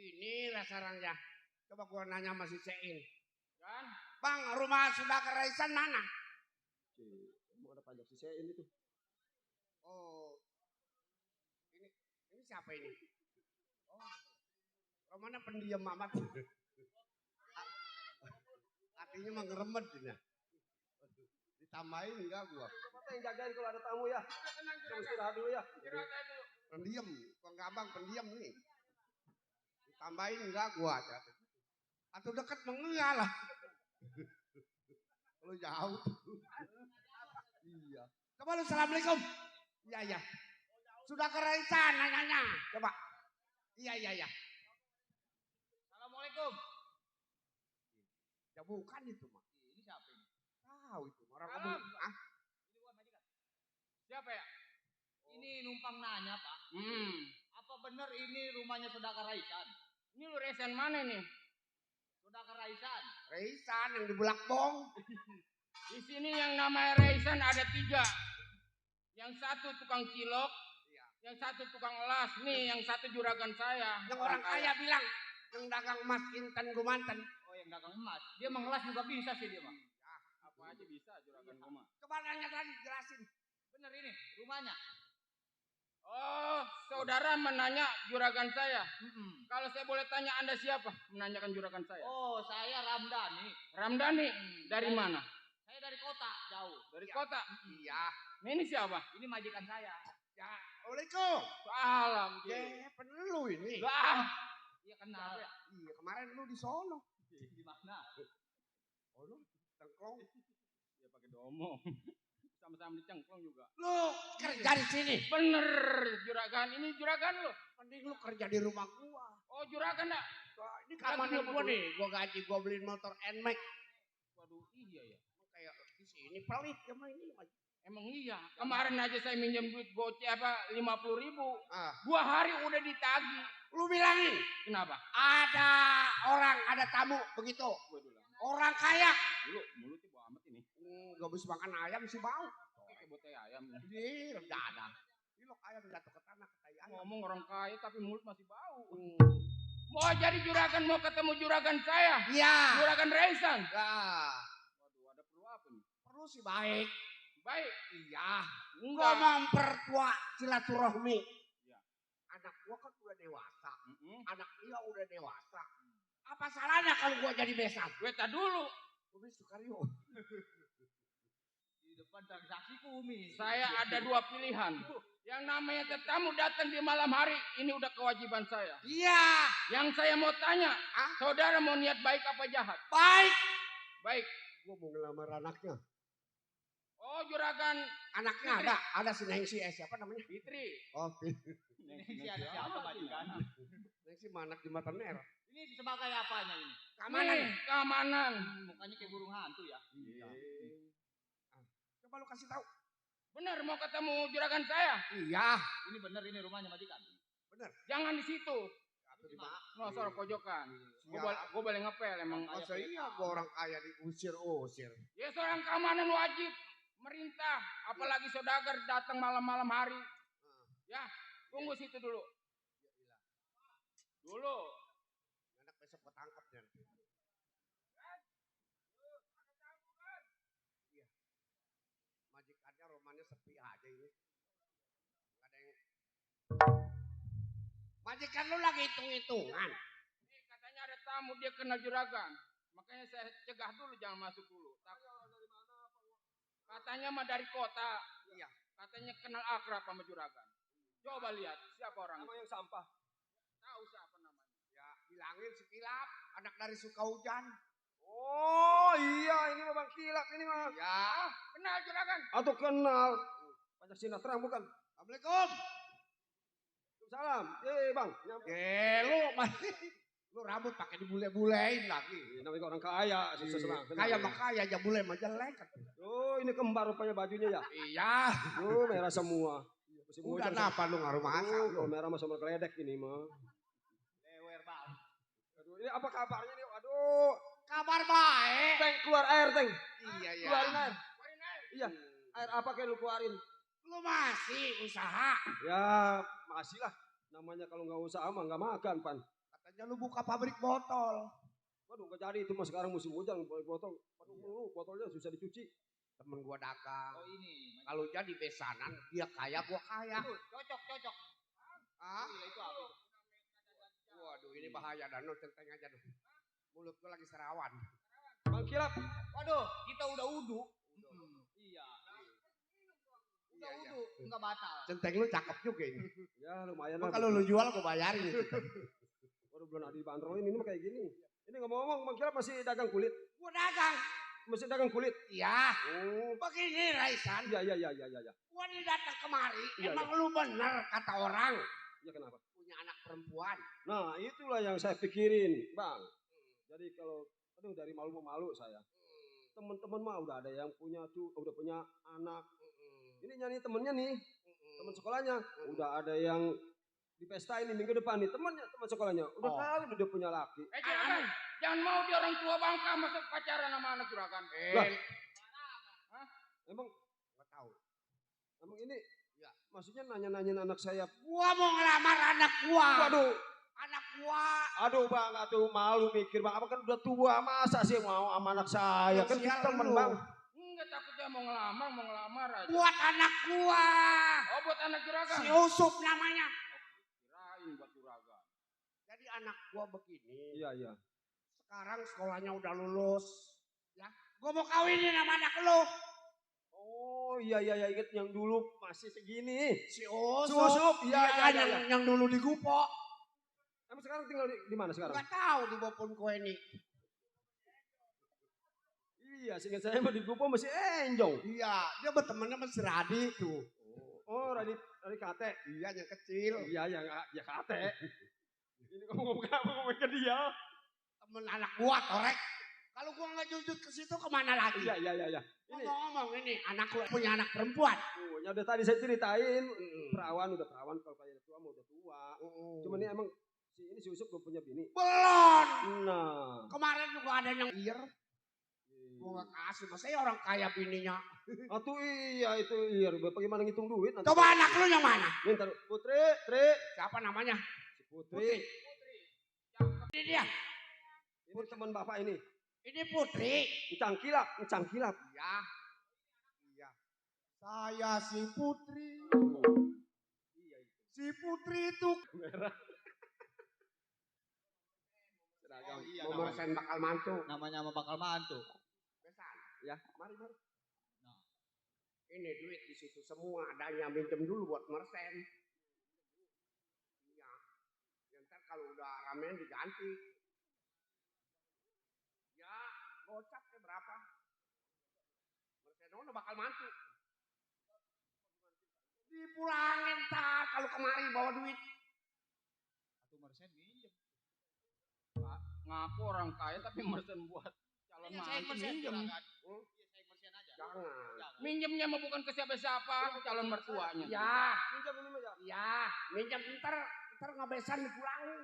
Ini lah sarangnya. Coba gua nanya sama si Cein. Kan? Bang, rumah Sudakar Raisan mana? Mau ada pajak si Sein itu. Oh. Ini siapa ini? Oh. Romana pendiam amat. Artinya mah ngeremet dia. Ditambahin enggak gua. Siapa yang jagain kalau ada tamu ya? Saya istirahat dulu ya. Pendiam, kok abang pendiam nih. Ditambahin enggak gua. Atau deket mengenal lah. Lu jauh. Iya. Coba lu assalamualaikum. Iya. Sudah keraisan nanya. Coba. Iya. Assalamualaikum. Ya bukan itu mah. Ini siapa ini? Tahu itu orang Salam. ngomong. Ah? Ini bukan majikan. Siapa ya? Ini numpang nanya, Pak. Apa benar ini rumahnya Saudara Raisan? Ini lu Raisan mana nih? Saudara Raisan. Raisan yang di Bulakbong. Di sini yang namanya Raisan ada 3. Yang satu tukang cilok, yang satu tukang elas. Nih, yang satu juragan saya. Yang orang kaya bilang, yang dagang emas Intan Gumanten. Oh, yang dagang emas. Dia mengelas juga bisa sih dia, Bang. Apa aja bisa juragan rumah. Coba nanya tadi, jelasin. Bener ini rumahnya. Oh, saudara menanya juragan saya. Kalau saya boleh tanya Anda siapa? Menanyakan juragan saya. Oh, saya Ramdhani. Ramdhani? Dari mana? Saya dari kota, jauh. Dari kota? Iya. Ini siapa? Ini majikan saya. Ya, Assalamualaikum. Salam. Ya, penelu ini. Lah. Iya kenal. Iya, kemarin lu di sono. Di mana? Oh, lu cengklong. Ya pakai domo. Sama-sama di cengklong juga. Lu kerja di sini. Bener, juragan. Ini juragan lu. Mending lu kerja di rumah gua. Oh, juragan dah. Ini keamanan gua nih. Gua gaji, gua beliin motor NMAX. Waduh, iya ya. Kayak di sini pelit sama ini. Emang iya. Kemarin aja saya minjem duit goceh 50.000. Ah. 2 hari udah ditagih. Lu bilangin. Kenapa? Ada orang, ada tamu begitu. Orang kaya. Dulu mulutnya bau amat ini. Gak bisa makan ayam sih bau. Kayak botai ayam. Ini ada. Ini ayam jatuh ke tanah kayak ayam. Ngomong orang kaya tapi mulut masih bau. Mau jadi juragan, mau ketemu juragan saya. Iya. Juragan Raisan. Ya. Waduh, ada perlu apa nih? Perlu sih baik. Baik. Iya. Gua Enggak. memperkuat silaturahmi. Iya. Anak gua kan udah dewasa. Anak dia udah dewasa. Apa salahnya kalau gua jadi besan? Weta dulu. Umi Sukaryo. Di depan transaksi Umi. Saya ada 2 pilihan. Yang namanya tetamu datang di malam hari, ini udah kewajiban saya. Iya. Yang saya mau tanya, saudara mau niat baik apa jahat? Baik. Baik. Gua mau ngelamar anaknya. Oh, juragan. Anaknya Fitri. ada si Nengsi siapa namanya? Fitri. Oh, Nengsi ada siapa majikan? Nengsi mana di mata merah. Ini sebagai apanya ini? Keamanan. Keamanan. Mukanya kayak burung hantu ya. Iya. Coba lu kasih tahu. Bener mau ketemu juragan saya? Iya. Ini bener ini rumahnya majikan. Bener. Jangan di situ. Atau di mana? No, soal pojokan. Iya. Gue boleh ngepel emang. Masa iya gua orang kaya diusir-usir. Ya seorang keamanan wajib merintah. Apalagi saudagar datang malam-malam hari. Ya, tunggu situ dulu. Dulu. Anak besok gua tangkap dan. Iya. Majikannya romannya sepi aja ini. Gak ada yang. Majikan lu lagi hitung-hitungan. Ini katanya ada tamu dia kenal juragan. Makanya saya cegah dulu jangan masuk dulu. Katanya mah dari kota. Iya. Katanya kenal akrab sama juragan. Coba lihat siapa orang. Nama yang sampah. Tahu siapa namanya? Ya bilangin si Kilap, anak dari Sukahujan. Oh iya, ini mah Bang Kilap ini mah. Ya. Kenal juragan. Atau kenal. Pajak Sinatra bukan? Assalamualaikum. Salam. Bang. Lu rambut pakai dibule-bulein lagi. Namanya orang kaya, sukses lah. Kaya mah kaya aja bule mah jelek. Oh, ini kembar rupanya bajunya ya. Iya. Oh, merah semua. Udah kenapa lu ngaruh masak? Oh, merah sama sama keledek ini mah. Lewer bang. Aduh, ini apa kabarnya nih? Aduh, Kabar baik. Teng, keluar air, Teng. Iya, iya. Keluarin air. Keluarin air. Iya, air apa kayak lu keluarin? Lu masih usaha. Ya, masih lah. Namanya kalau nggak usaha mah nggak makan, Pan. Katanya aja lu buka pabrik botol. Waduh, nggak jadi itu mas sekarang musim hujan botol. Aduh, botolnya susah dicuci. Temen gua dagang. Oh ini. Kalau jadi besanan, dia kaya, gua kaya. Cocok. Ah? Gila itu apa? Waduh, ini bahaya dan centeng aja dong. Mulut gua lagi serawan. Bang Kilap. Waduh, kita udah udu. Iya. Iya, iya. Udu, enggak batal. Centeng lu cakep juga ini. Ya lumayan Gua lah. kalau lu jual gua bayarin itu. Waduh, belum ada dibanderolin ini mah kayak gini. Ini ngomong-ngomong Bang Kilap masih dagang kulit? Gua dagang. Masih dagang kulit? Iya. Oh. Begini Raisan. Iya. Gua nih datang kemari. Iya, Emang lu bener kata orang. Iya kenapa? Punya anak perempuan. Nah itulah yang saya pikirin Bang. Jadi kalau aduh dari malu mau malu saya. Teman-teman mah udah ada yang punya tuh, udah punya anak. Ini nyanyi temennya nih, teman sekolahnya. Udah ada yang di pesta ini minggu depan nih, teman sekolahnya. Udah tahu udah punya laki. Juragan, jangan mau dia orang tua bangka masuk pacaran sama anak juragan. Lah. Emang Gua tahu. emang ini ya maksudnya nanya-nanyain anak saya. Gua mau ngelamar anak gua. Waduh. Anak gua. Aduh Bang, atuh malu mikir Bang. Apa kan udah tua, masa sih mau sama anak saya? Kan kita temen Bang. Enggak takut dia mau ngelamar aja. Buat anak gua. Oh buat anak juragan. Si Usup namanya. Kirain buat juragan. Jadi anak gua begini. Iya. Sekarang sekolahnya udah lulus. Ya. Gua mau kawinin sama anak lu. Oh iya inget yang dulu masih segini. Si Usup. Usup, iya. Yang dulu di Gupo. Emang sekarang tinggal di mana sekarang? Gak tahu di Bopon Kueni. Iya, seingat saya mah di Gupo masih enjong. Iya, dia bertemannya sama si Radi tuh. Oh, Radit Kate. Iya, yang kecil. Iya, ya Kate. Ini ngomong ke dia. Temen anak gua, Torek. Kalau gua nggak jujur ke situ kemana lagi? Iya. Ini. Ngomong ini, anak lu punya anak perempuan. Oh, ya udah tadi saya ceritain. Perawan udah perawan, kalau kayak tua mau udah tua. Cuman ini emang si Usup belum punya bini. Belum. Nah. Kemarin juga ada yang ir. Gua nggak kasih, maksudnya orang kaya bininya. Atuh iya itu iya. Bagaimana ngitung duit? Nanti Coba anak lu yang mana? Nih, ntar Putri. Siapa namanya? Si Putri. Ini dia. Ini teman bapak ini. Ini Putri. Encang kilap. Iya. Saya si Putri. Iya itu. Si Putri itu. Merah. Iya, Nomor sen bakal mantu. Namanya sama bakal mantu. Besan. Ya, mari. Nah. Ini duit di situ semua adanya, minjem dulu buat mersen. Iya. Ntar kalau udah ramean diganti. Ya, gocapnya berapa? Mersen udah bakal mantu. Dipulangin tak kalau kemari bawa duit. Satu mersen minjem. Pak, ngaku orang kaya tapi mersen buat calon mantu minjem. Jangan. Minjemnya mah bukan ke siapa-siapa, calon mertuanya. Ya, Minjam ini mah ya. ya, minjem ntar ngabesan dipulangin.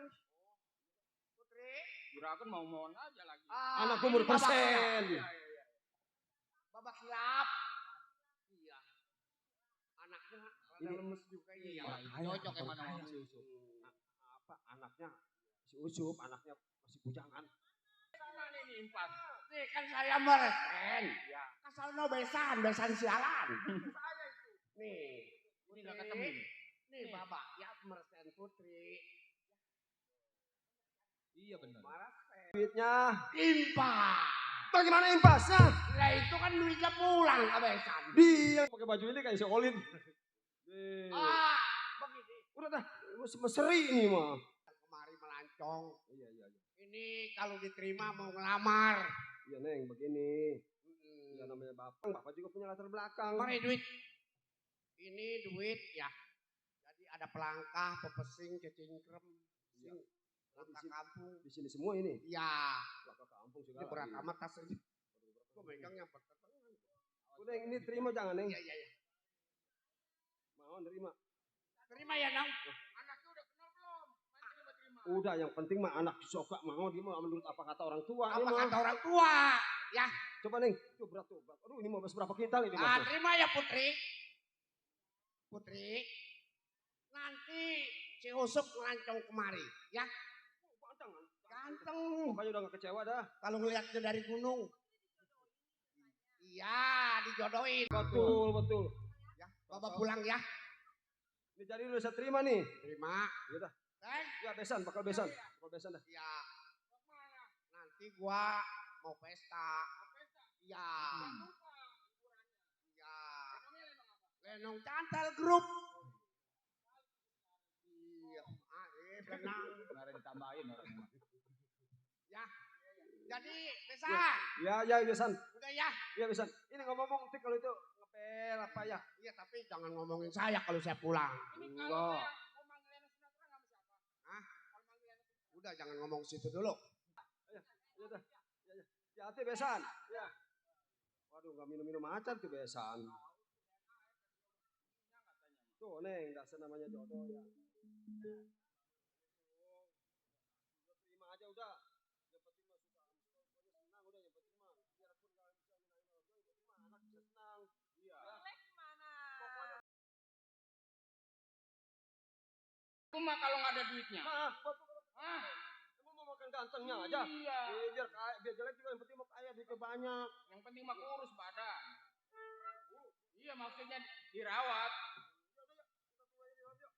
Putri, Juragan mau aja lagi. Anak umur ini babak persen. hilap. Babak hilap. Iya. Anaknya Ini lemes juga ini. Iya, Ya. cocok emang sama si Usup. Apa anaknya si Usup, anaknya masih bujangan. Sama nih impas. Nih kan saya meresen. Ya. Kasal no besan sialan. Nih. Ini nggak ketemu nih. Nih babak ya meresen Putri. Iya benar. Meresen. Duitnya Impas. bagaimana impasnya? Lah itu kan duitnya pulang ke besan. Dia pakai baju ini kayak si Olin. Begini. Udah dah, meseri ini mah. Kemari melancong. Iya. Ini kalau diterima mau ngelamar. Iya Neng, begini. Ya namanya bapak juga punya latar belakang. Mari duit. Ini duit ya. Jadi ada pelangkah, pepesing, cecingkrem. Iya. Langkah kampung. Di sini semua ini. Ya. Belakang kampung Ini segala. berat amat tas aja. Gue megang yang pertengahan. Udah Neng, ini terima jangan Neng. Iya. Mau nerima. Terima ya Nang. Anaknya udah kenal belum? Main terima. Udah yang penting mah anak suka mau dia mau menurut apa kata orang tua. Apa ini mah. kata orang tua? Ya. Coba Neng, tuh berat. Aduh ini mau berapa kintal ini Ah, Mas? terima ya Putri. Putri. Nanti si Usup ngelancong kemari. Ya. Pantang Ganteng. Pokoknya udah gak kecewa dah. Kalau ngeliatnya dari gunung. Iya, dijodohin. Betul. Ya, Bapak pulang ya. Ini jadi udah saya terima nih. Terima. Ya dah. Teng. Ya besan, bakal besan dah. Ya. Nanti gua mau pesta. Ya. Ya. Lenong Cantel Group. Iya. Benang. Kemarin ditambahin orangnya. Ya. Jadi besan. Ya besan. Udah ya. Ya besan. Ini ngomong nanti kalau itu ngepel apa ya? Iya tapi jangan ngomongin saya kalau saya pulang. Enggak. Hah? Udah jangan ngomong situ dulu. Ya udah. Ya hati besan. Ya. Waduh nggak minum macan tuh besan. Tuh neng dasar namanya jodoh ya. Terima aja udah. Yang penting mah suka senang udah yang penting mah biarpun kalian bisa menangin orang tua yang penting mah anak bisa senang. Iya. Pokoknya. Aku mah kalau nggak ada duitnya. Nah, emang mau makan gantengnya aja? Iya. Biar jelek juga yang penting mau kaya duitnya banyak. Yang penting mah kurus badan. Iya maksudnya dirawat. Ayo.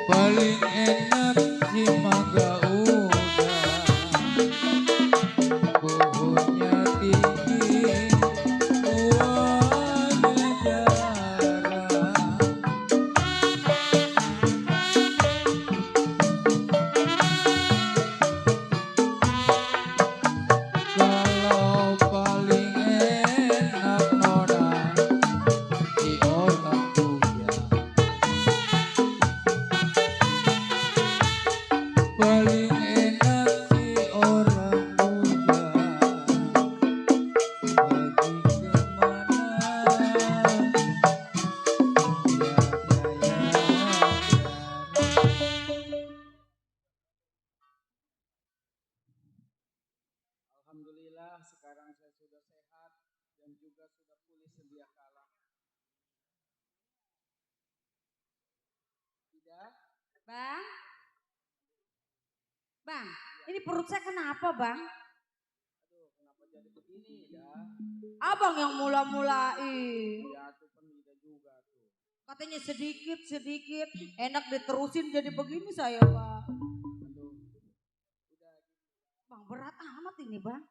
Paling enak si mangga udah pohonnya tinggi buahnya jarang. Kalau paling enak nona si orang punya. Paling enak si orang muda pergi kemana Alhamdulillah sekarang saya sudah sehat dan juga sudah pulih sedia kala. Tidak? Bang, Bang, ini perut saya kenapa Bang? Aduh, kenapa jadi begini ya? Abang yang mula-mulain. Ya tuh penida juga tuh. Katanya sedikit, enak diterusin jadi begini saya Bang. Aduh, udah gitu. Bang berat amat ini Bang.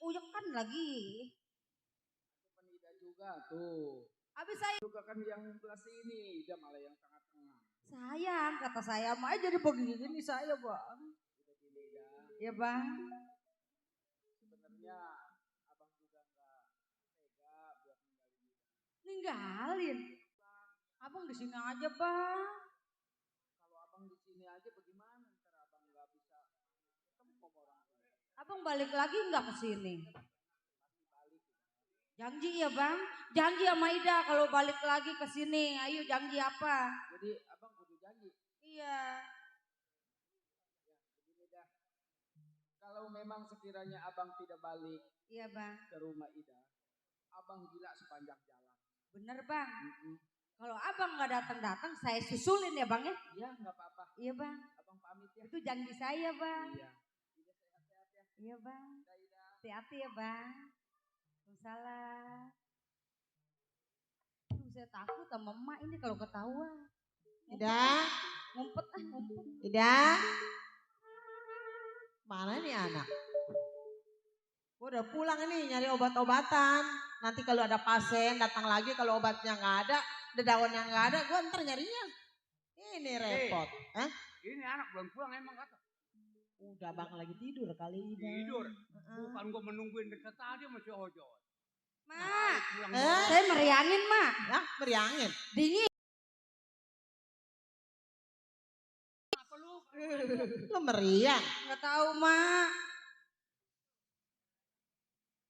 Uyak kan lagi. Itu penida juga tuh. Habis saya Juga kan yang belah sini, dia malah yang tengah-tengah. sayang, kata saya mah jadi begini saya Bang. Udah gini ya. Ya Bang. Sebenarnya abang juga nggak tega buat ninggalin dia. Ninggalin. Abang di sini aja Bang. Kalau abang di sini aja bagaimana? Ntar abang nggak bisa ketemu sama orang tua. Abang balik lagi nggak ke sini? Pasti balik. Janji ya Bang. Janji sama Ida kalau balik lagi ke sini. Ayo janji apa? Jadi abang kudu janji. Iya. Ya begini dah. Kalau memang sekiranya abang tidak balik Iya Bang. ke rumah Ida, abang gila sepanjang jalan. Bener Bang. Mm-mm. Kalau abang nggak datang, saya susulin ya Bang ya. Iya nggak apa-apa. Iya Bang. Abang pamit ya. Itu janji saya Bang. Iya. Ida sehat-sehat ya. Iya Bang. Ida Ida. Hati-hati ya Bang. Waalaikumsalam. Saya takut sama emak ini kalau ketahuan. Ida, Ngumpet. Ida, mana nih anak? Gue udah pulang ini nyari obat-obatan. Nanti kalau ada pasien datang lagi, kalau obatnya nggak ada daunnya nggak ada, gue ntar nyarinya. Ini repot. Hah? Ini anak belum pulang emang kata. Udah bang lagi tidur kali ini. Tidur. Bukan gua menungguin dari tadi masih ojol. Mak, Pulang saya meriangin mak. Ya, meriangin. Dingin. apa lu? Lu meriang. Nggak tahu mak.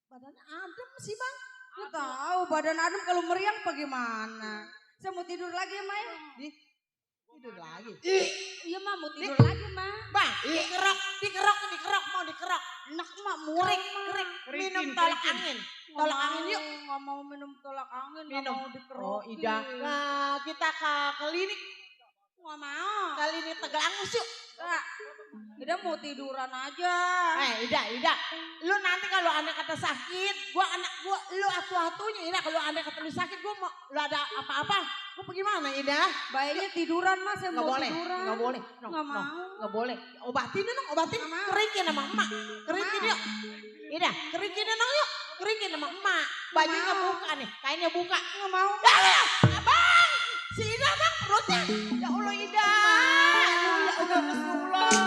Badannya adem sih bang. Nggak tahu badan adem kalau meriang bagaimana. Saya mau tidur lagi ya mak. Gua Tidur lagi. Iya mah mau tidur lagi mah. Bang, dikerok, mau dikerok. Enak mah mual. Kerik, minum Kerikin, tolak kerikin. angin. Tolak angin yuk. Nggak mau minum tolak angin. Nggak Minum. mau dikerokin. Oh, Ida. Nah, kita ke klinik. Nggak mau. Klinik Tegal Angus yuk. Kak, Ida mau tiduran aja. Ida. Lu nanti kalau anak kata sakit, anak gua, lu atu-atunya. Ida, kalau anak kata lu sakit, lu ada apa-apa. Lu pergi mana, Ida? Baiknya tiduran mas, saya mau tiduran. Nggak boleh. Nggak mau. Nggak boleh. Obatin dong, obatin. Kerikin sama emak. Kerikin yuk. Ida, kerikin dong yuk. Kerikin sama emak. Bajunya buka nih, kainnya buka. Nggak mau. Abang, si Ida bang perutnya. Ya Allah Ida. Ya Allah Rasulullah.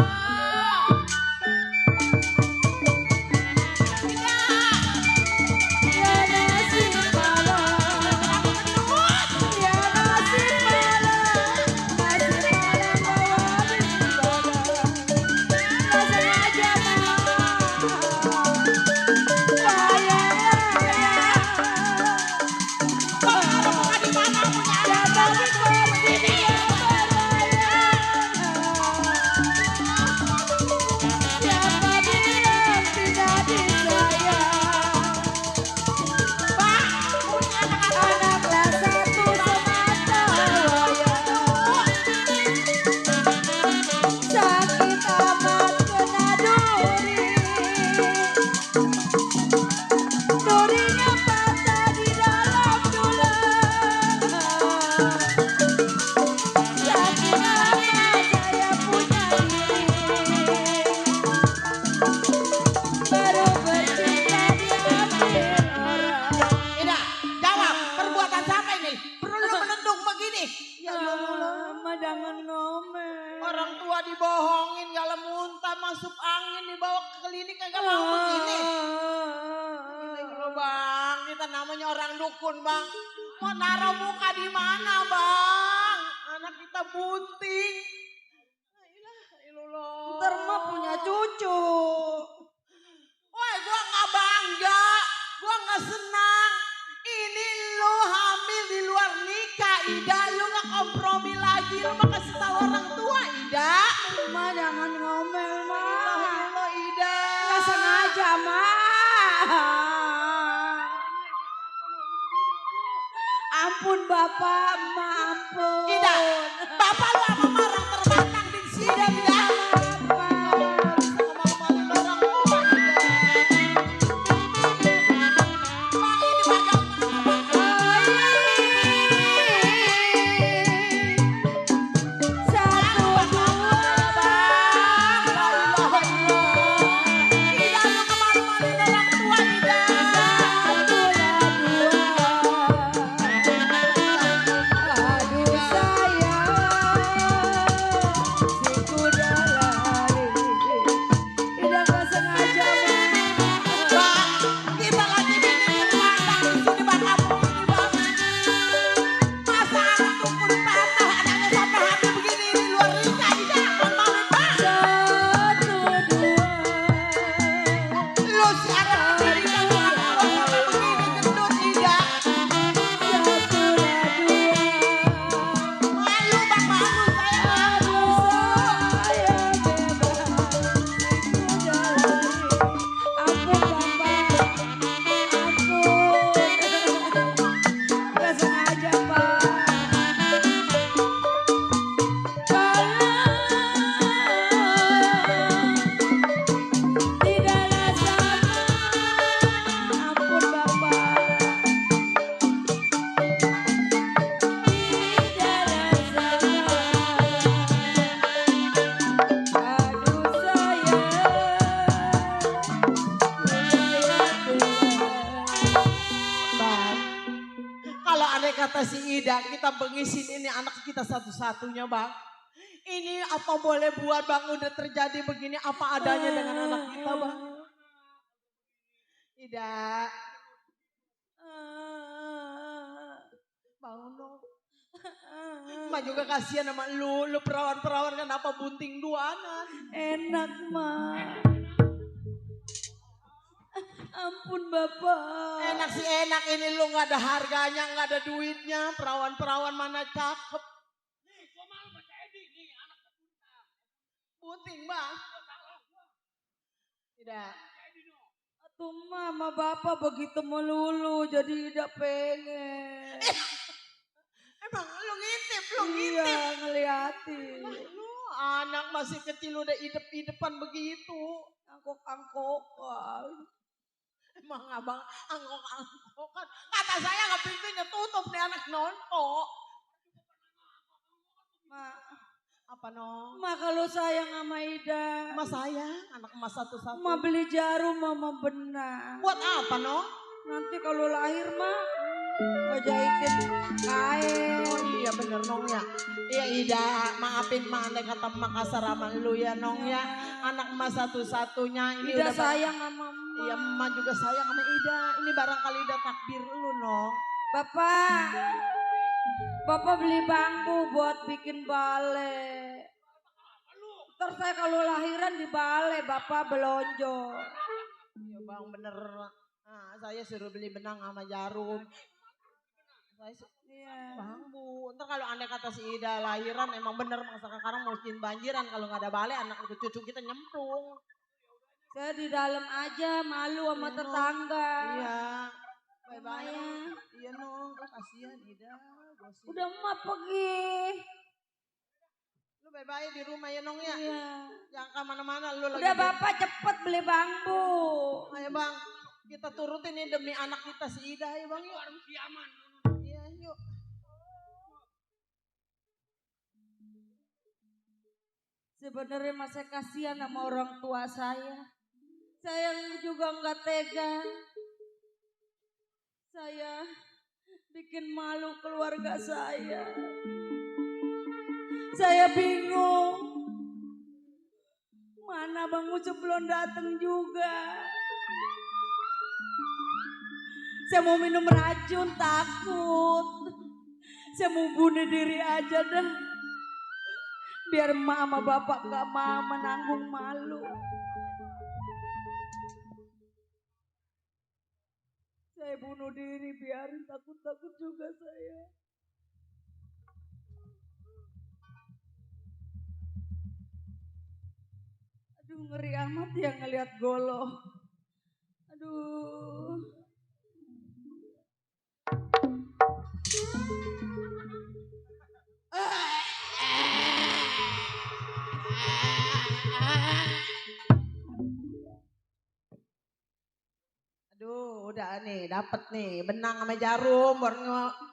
Dibohongin kalau muntah masuk angin dibawa ke klinik kagak mau begini. Ini lo bang, kita namanya orang dukun bang. Mau naruh muka di mana bang? Anak kita bunting. Ntar mah punya cucu. Woi gua nggak bangga, gua nggak senang. Ini lu hamil di luar nikah Ida, lu nggak kompromi lagi, lu mah kasih tahu orang tua Ida. Ma jangan ngomel mah. Allah Ida. Nggak sengaja mah. Ampun bapak, ma ampun. Ida, bapak lu sama marah terbantang di sini Ida. Kata si Ida, kita bengisin ini anak kita satu-satunya bang. Ini apa boleh buat bang, udah terjadi begini apa adanya dengan anak kita bang. Ida. Bangun dong. Mak juga kasihan sama lu perawan-perawan kenapa bunting duanan. Enak mah. Ampun bapak. Enak sih enak, ini lu gak ada harganya, gak ada duitnya. Perawan-perawan mana cakep. gunting bang. Tidak. Tuh mama bapak begitu melulu jadi Ida pengen. Emang lu ngintip, lu Iya ngintip. ngeliatin. Lu anak masih kecil udah idep-idepan begitu. Angkok-angkokan. Emang abang angkok-angkokan. Kata saya nggak pintunya tutup nih anak nontok. Ma, Apa no? ma kalau sayang sama Ida. Emas sayang, anak emas satu-satu. Ma beli jarum mama benar. Buat apa no? Nanti kalau lahir mah ngejahitin kain. Oh iya bener nong ya. Iya Ida, maafin mak andai kata emak kasar sama lu ya nong ya. Anak emas satu-satunya ini Ida udah sayang sama emak. Iya emak juga sayang sama Ida. Ini barangkali udah takdir lu nong. Bapak beli bambu buat bikin balai. Ntar saya kalau lahiran di balai bapak belonjo. Iya bang bener. Nah, saya suruh beli benang sama jarum. Iya. Bambu. Ntar kalau andai kata si Ida lahiran emang bener masa sekarang mungkin banjiran. Kalau nggak ada balai anak cucu kita nyemplung. Saya di dalam aja malu sama Iya, tetangga. Iya. Bye-bye. Lumayan. Iya nong. Kasihan Ida. Gosip. Udah emak pergi. Lu bye-bye di rumah ya nong ya. Iya. Jangan kemana-mana lu lagi. Udah bapak cepet beli bambu. Ayo bang. Kita turutin nih demi anak kita si Ida ya bang yuk. Iya yuk. Sebenarnya masih kasihan sama orang tua saya. Saya juga nggak tega. Saya bikin malu keluarga saya. Saya bingung. Mana Bang Ucup belum datang juga. Saya mau minum racun takut. Saya mau bunuh diri aja dah. Biar emak sama bapak gak mau menanggung malu. Saya bunuh diri biarin takut-takut juga saya. Aduh ngeri amat ya ngelihat Golo. Aduh. Aduh udah nih dapet nih benang sama jarum buat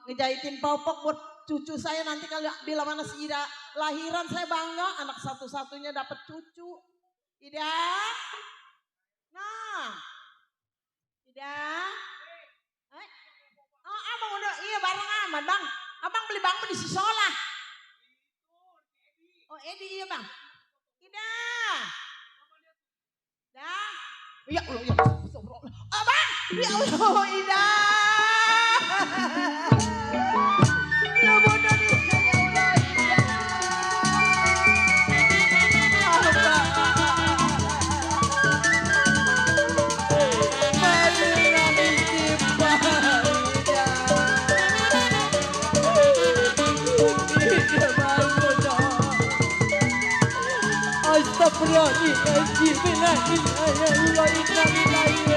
ngejahitin popok buat cucu saya nanti kalau bila mana si Ida lahiran saya bangga anak satu-satunya dapet cucu. Ida. Nah. Ida. Oh abang udah iya bareng aman bang. Abang beli bambu di Sisola. Oh Edi iya bang. Ida. Dah. Ya Allah ya. Abang. Ya Allah Ida. Ya bodoh nih. Ya Allah Ida. Astagfirullahaladzim, ya Allah, inna lillahi wa inna ilaihi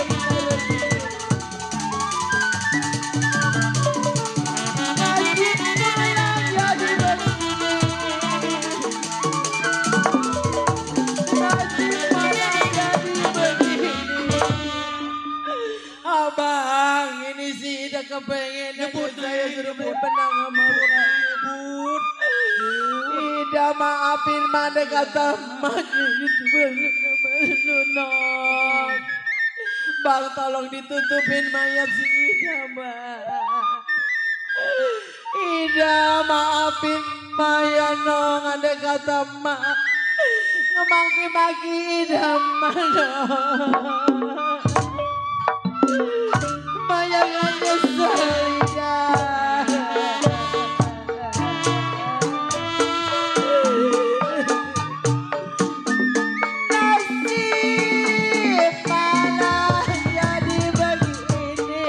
Abang, ini sih udah kepengen nyebut saya suruh beli benang sama nyebut. Ida maafin mana kata emaknya itu lu nong. Bang tolong ditutupin mayat si Ida bang. Ida maafin Maya nong ada kata emak. Ngemaki-maki Ida mana. Maya gak nyesel Ida. Nasib malah jadi begini.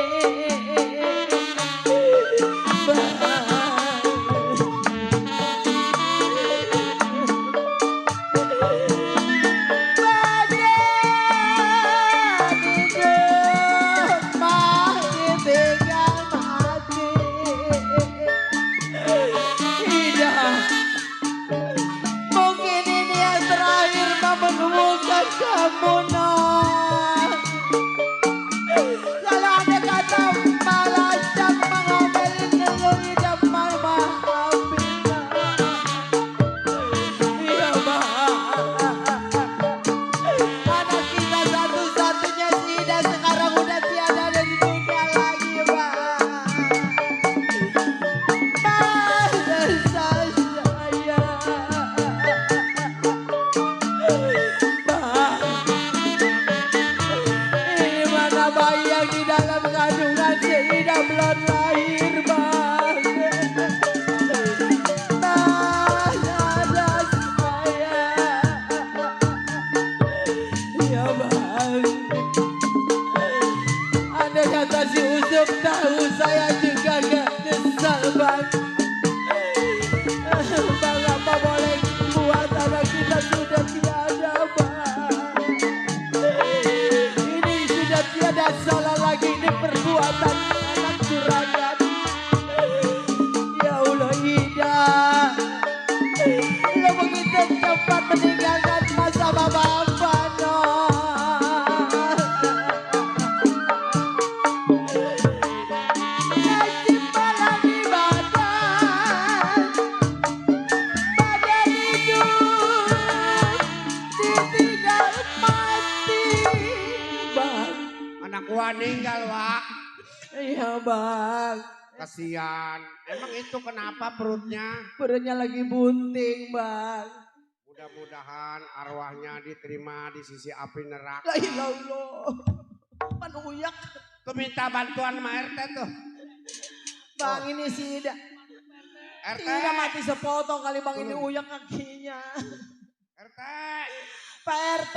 dalam kandungan Seidah belum lahir bang. Nah ada saya. Ya bang. Andai kata si Usop tahu saya juga gak nyesal bang. Bang apa boleh buat anak kita sudah tiada bang. Ini sudah tiada salah lagi ini perbuatan anak juragan. Ya Allah Ida, lo begitu cepat meninggalkan masa bapak no. Nasib malah di badan hidup ditinggal mati bang. Anak gua ninggal, Wak. Iya bang, Kasihan. Emang itu kenapa perutnya? perutnya lagi bunting bang. Mudah-mudahan arwahnya diterima di sisi api neraka. La ilah Allah, pan uyak. Tuh minta bantuan sama RT tuh. Bang ini sih RT. tidak mati sepotong kali bang ini uyak kakinya. RT. Pak RT,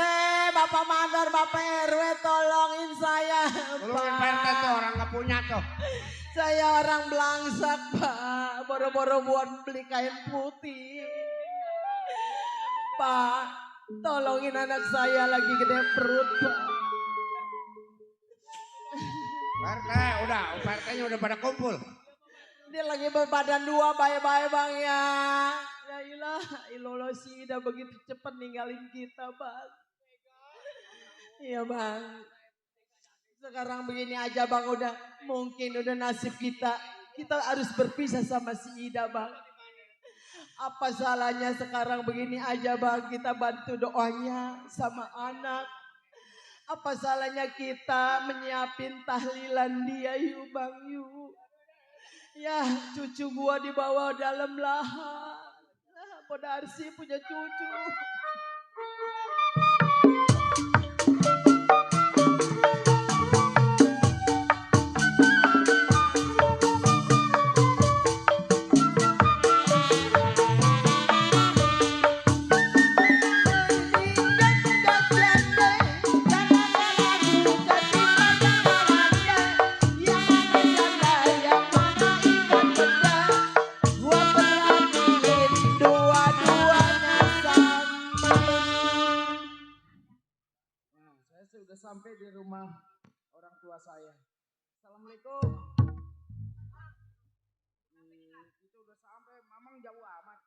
Bapak Mandor, Bapak RW tolongin saya Tolongin Pak RT tuh orang gak punya tuh. Saya orang belangsak Pak, boro-boro buat beli kain putih. Pak, tolongin anak saya lagi gede perut Pak. Pak RT udah, Pak RT-nya udah pada kumpul. Dia lagi berbadan dua, bye-bye bang ya. Ya ilah, ilolo sih udah begitu cepat ninggalin kita bang. Iya bang. Sekarang begini aja bang udah, mungkin udah nasib kita. Kita harus berpisah sama si Ida bang. Apa salahnya sekarang begini aja bang, kita bantu doanya sama anak. Apa salahnya kita menyiapin tahlilan dia yuk bang yuk. Ya cucu gua dibawa dalam lahan. Podarsi punya cucu. Sudah sampai di rumah orang tua saya. Assalamualaikum. Kita udah sampai, Mamang jauh amat.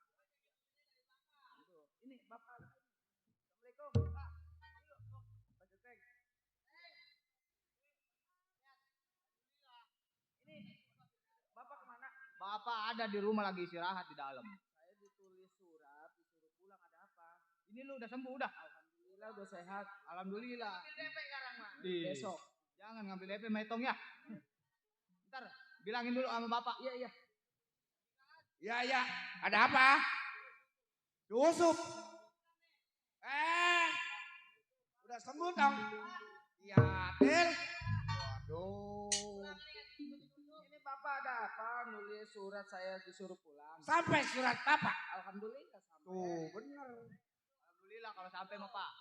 Ini Bapak. Assalamualaikum. Pak. Pak Ceteng. Ini Bapak kemana? Bapak ada di rumah lagi istirahat di dalam. Saya ditulis surat, disuruh pulang ada apa? Ini lu udah sembuh udah? Alhamdulillah udah sehat. Alhamdulillah. DP sekarang mah. Besok. Jangan ngambil DP metong ya. Ntar bilangin dulu sama bapak. Iya iya. Ya ya, ada apa? Diusup. Udah sembuh dong. Ya, Til. Waduh. Ini bapak ada apa? Nulis surat saya disuruh pulang. Sampai surat Bapak. Alhamdulillah sampai. Tuh, bener. Alhamdulillah kalau sampai mah Pak.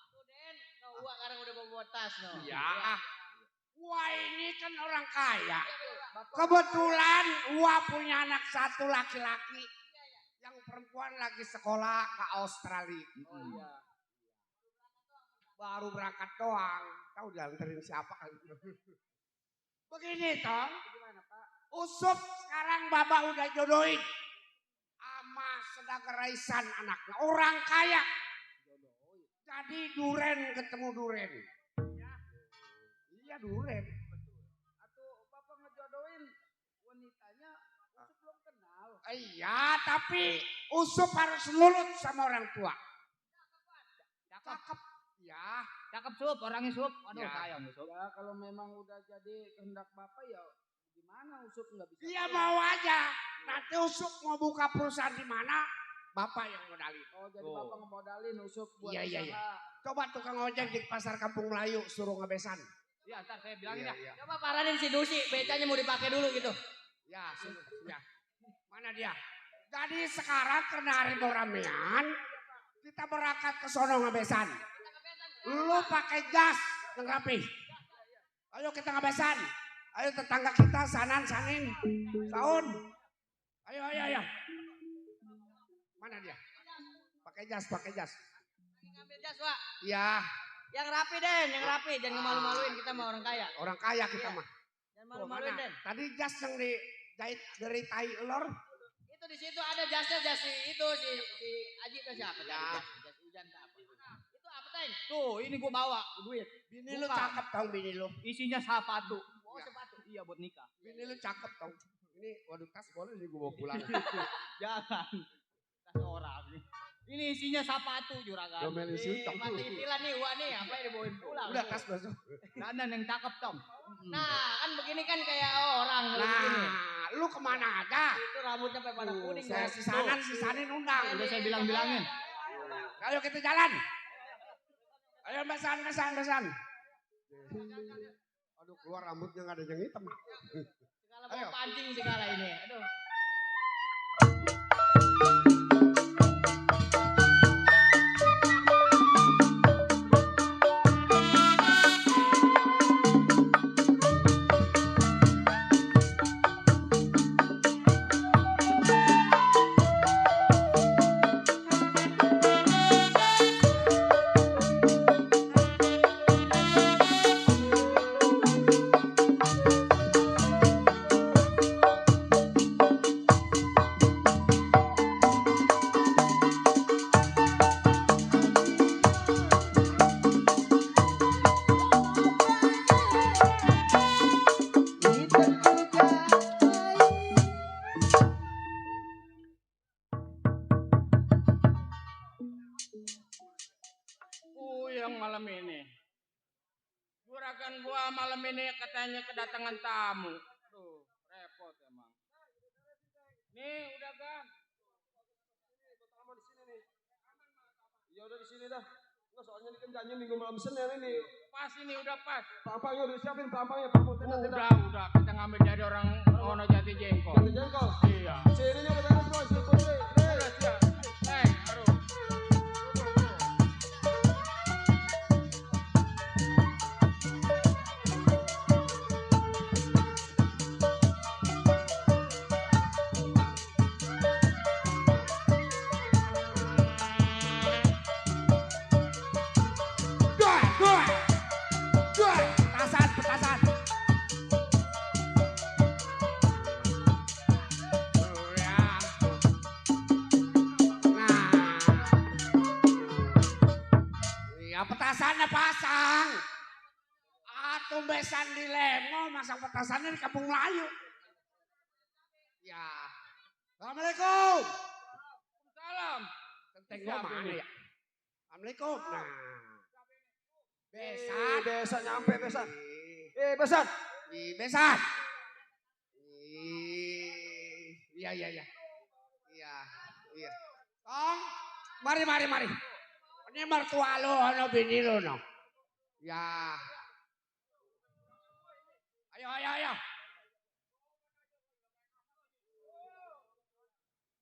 Gua sekarang udah bawa tas no. Ya. Wah ini kan orang kaya. Kebetulan Wah punya anak satu laki-laki. Yang perempuan lagi sekolah ke Australia. Oh iya. Baru berangkat doang. Tahu dianterin siapa kali. Begini toh. Gimana Pak? Usup sekarang Bapak udah jodohin. Sama Sedagar Raisan anaknya. Orang kaya. Jadi duren ketemu duren. Iya duren. Atau Bapak ngejodohin wanitanya Usup belum kenal. Iya tapi Usup harus nurut sama orang tua. Cakep. Ya. Cakep Sup, orangnya Sup. Aduh Ya. sayang nih Sup. Ya kalau memang udah jadi kehendak Bapak ya gimana Usup nggak bisa. Iya mau aja. Nanti Usup mau buka perusahaan di mana? Bapak yang modalin. Oh jadi Bapak ngemodalin Usup buat Iya, usaha. iya. Coba tukang ojek di pasar Kampung Melayu suruh ngebesan. Iya, ntar saya bilangin Iya. ya. Coba paranin si Dusi, becanya mau dipakai dulu gitu. Ya, ya. Mana dia? Jadi sekarang karena hari mau ramean, kita berangkat ke sono ngebesan. Lu pakai jas yang rapi. Ayo kita ngebesan. Ayo tetangga kita sanan sanin. Saun. Ayo. Mana dia? Pakai jas. Ngambil jas, Wak. Iya, Yang rapi, Den, yang rapi. Jangan malu-maluin, kita mah orang kaya. orang kaya kita Iya. mah. Jangan Tuh, malu-maluin, mana? Den. Tadi jas yang dijahit dari tai elor. Itu di situ ada jasnya, jas si Aji ke siapa? Ya. Jas hujan ke apa? Itu apa, Teng? Tuh, ini gua bawa duit. Bini lu Bukan. cakep tau bini lu. Isinya sepatu. Oh, Iya. sepatu. Iya, buat nikah. Bini lu cakep tau. Ini waduh tas boleh sih gue bawa pulang. Jangan. Tas orang nih. Ini isinya sepatu juragan. Domelin Sultan. Mati itilan nih, wah nih, apa yang dibawain pulang? Udah tas masuk. Dandan yang cakep, Tom. Nah, kan begini kan kayak orang. kalau begini. Nah, lu kemana aja? Itu rambutnya sampai pada kuning. Saya Bos. sisanin undang. Udah saya bilang-bilangin. Ayo kita jalan. Ayo besan. Aduh keluar rambutnya nggak ada yang hitam. Segala Ayo. mau pancing segala ini. Aduh. Yang malam ini. Juragan gua malam ini katanya kedatangan tamu. Tuh, repot emang. Nih, udah kan? Ya udah di sini dah. Enggak soalnya ini kan janji minggu malam Senin ini. Pas ini udah pas. Pelampangnya udah siapin pelampangnya, pelampang tenda. Udah, kita ngambil dari orang Wono Jati Jengkol. Jangan jengkol. Iya. Sirinya udah beres bos, si Putri. Udah siap. Aduh. Petasan. Ya. Nah. Ya petasannya pasang. Atau besan di Lemo masang petasannya di Kampung Melayu. Ya. Assalamualaikum. Salam. Kenteng gua Siapa mana ini? ya? Assalamualaikum. Nah. Besan. Besan. Besan nyampe besan. Besan. Besan. Iya. Iya. Tong, mari. Ini mertua lo, ono bini lo no. Ya. Ayo.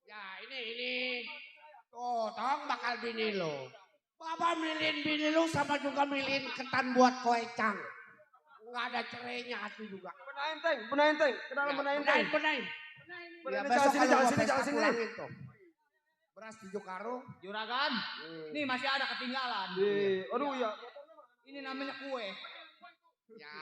Ya, ini. Tuh, tong bakal bini lo. Bapak milihin bini lo sama juga milihin ketan buat koecang. Enggak ada cerainya atuh juga. Benahin teng. Ke dalam benahin teng. Benahin. Ya, Benahin, besok jangan kalau sini, gua jangan pesta sini. pulangin tuh. Beras 7 karung. Juragan, nih masih ada ketinggalan. Aduh ya. Ini namanya kue. Ya.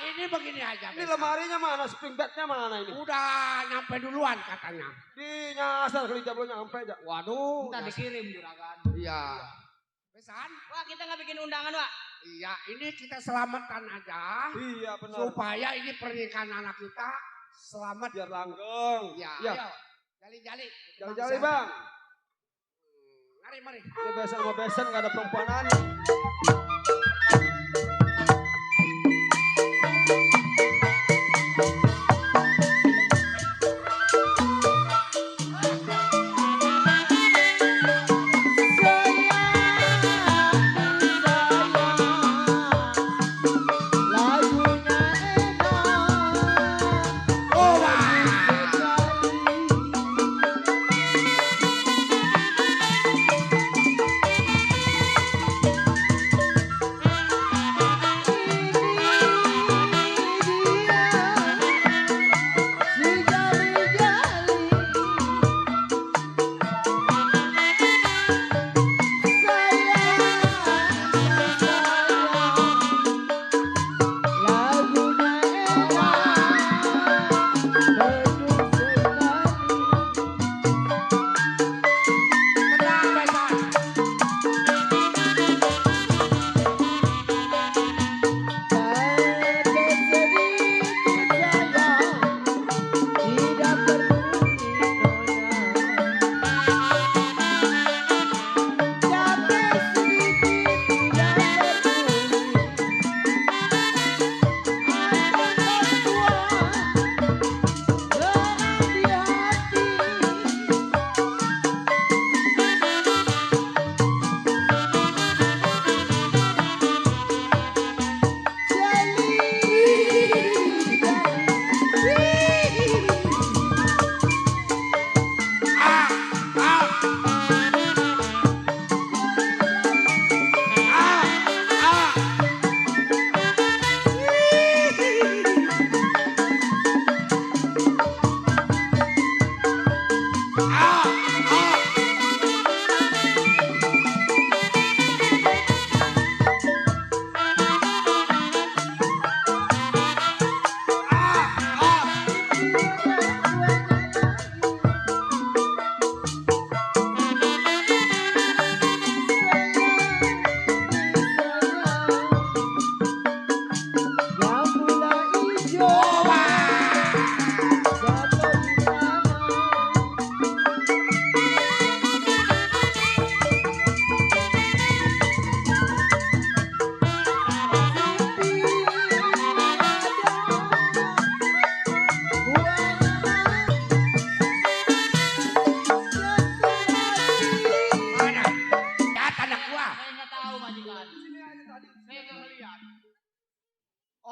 Ini begini aja. Ini Besan. lemarinya mana? Spring bednya mana ini? Udah nyampe duluan katanya. Di nyasar kali belum nyampe aja. Waduh. Ntar dikirim juragan. Iya. Besan? Wah, kita nggak bikin undangan, Wak. Iya, ini kita selamatkan aja. Iya benar. Supaya ini pernikahan anak kita selamat. Biar langgeng. Ya, Iya. ayo. Jali-jali. Jali-jali bang. Mari. Ini besan sama besan gak ada perempuanan.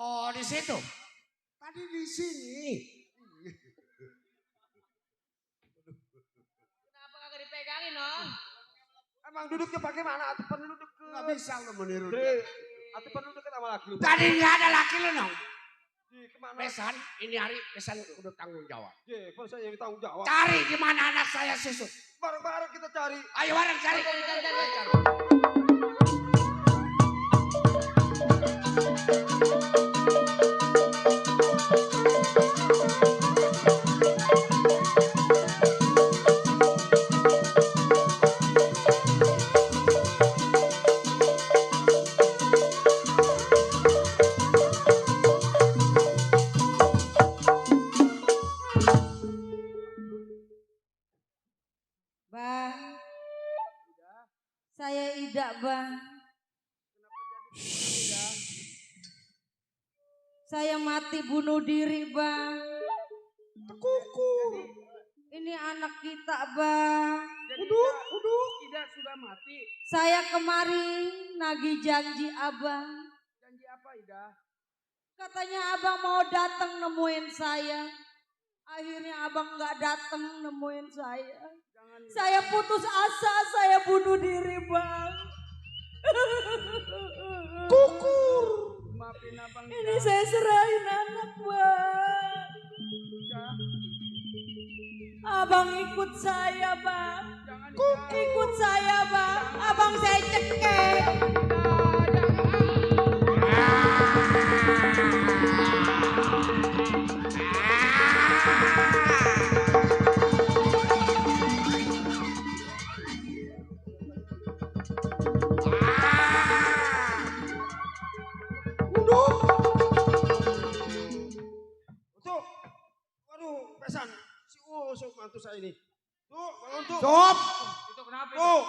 Oh, di situ. Tadi di sini. Kenapa kagak dipegangin, Nong? Emang duduknya bagaimana? Atau perlu duduk ke... Nggak bisa lo meniru Dre, dia. atau perlu duduk sama laki lu? Tadi nggak ada laki lo nong. Di kemana? Besan, ini hari besan udah tanggung jawab. Je, kalau saya yang tanggung jawab. Cari di mana anak saya Sisut. Bareng-bareng kita cari. Ayo bareng cari. Cari. Bang, saya Ida, Bang. Saya mati bunuh diri, Bang. Kuku. Ini anak kita, Bang. Uduk. Ida sudah mati. Saya kemari nagih janji Abang. Janji apa Ida? Katanya Abang mau datang nemuin saya. Akhirnya Abang nggak datang nemuin saya. Jangan Ida. Saya putus asa, saya bunuh diri, Bang. Kukur. Maafin abang Ida. Ini saya serahin anak, Bang. Ida. Abang ikut saya, Bang. Jangan Ida. Ikut saya, Bang. Abang saya cekek. Tuh. Waduh, pesan. Si Usuk mantu saya ini. Tuh, bangun tuh. Sob. Itu kenapa? Tuh.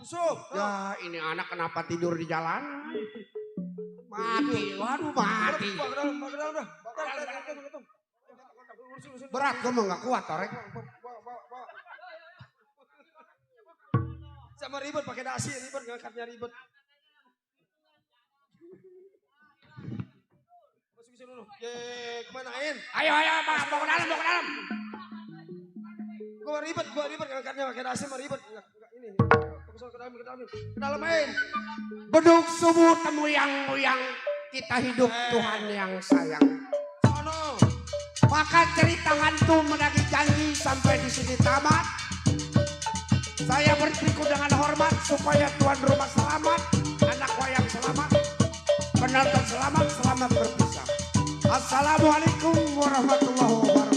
Usuk. Ya ini anak kenapa tidur di jalanan? Mati. Waduh mati. Bawa ke dalam dah. Berat gue mah nggak kuat Torek. Bawa. Sama ribet pakai dasi, ribet ngangkatnya ribet. Masuk ke sini dulu. Kemanain? Ayo Bang. Bawa ke dalam. Gua ribet ngangkatnya pakai dasi mah ribet. Enggak ini. Ke dalam main. Beduk subuh temu yang kita hidup Tuhan yang sayang. Sono. Maka cerita hantu menagih janji sampai di sini tamat. Saya berpiku dengan hormat supaya tuan rumah selamat, anak wayang selamat, penonton selamat berpisah. Assalamualaikum warahmatullahi wabarakatuh.